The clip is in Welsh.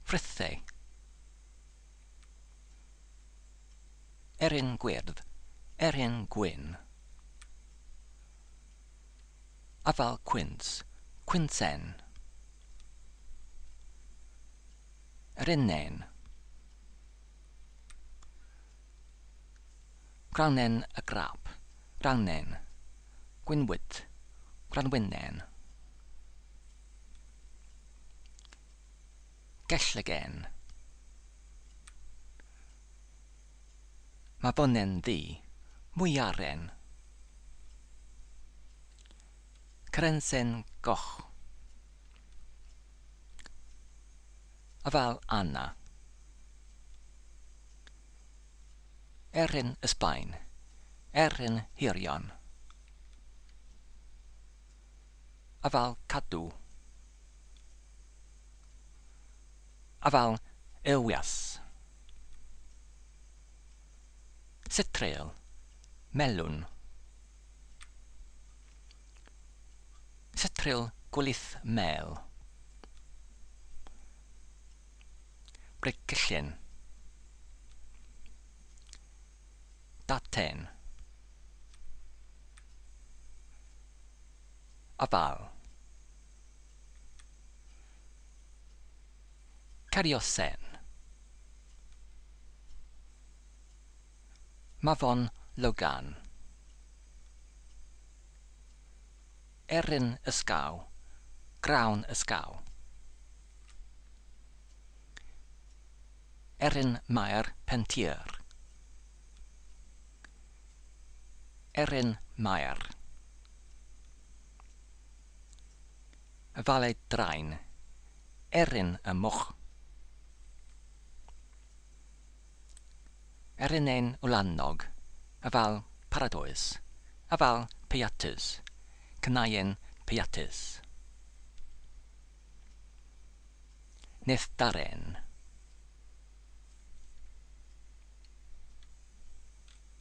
Frithau. Erin gwyrdd, erin gwyn. Afal cwins, cwinsen. Erinnen. Grannen y grap, grannen. Gwynwyd, granwynnen. Gellygen. Mafonen ddu, mwyaren. Crensen goch. Afal Anna. Erin y Sbaen, erin hirion. Afal cadw. Afal Ewias. Sitreil, melwn. Sitreil gwlith mel. Brecillyn. Daten. Afal. Cariosen. Mafon Logan. Erin ysgaw, grawn ysgaw. Erin Mair Pentir. Erin Mair. Afale drain, erin y moch. Erinen wlanog, afal paradoes, afal piatus, cnaien piatus. Nithdaren.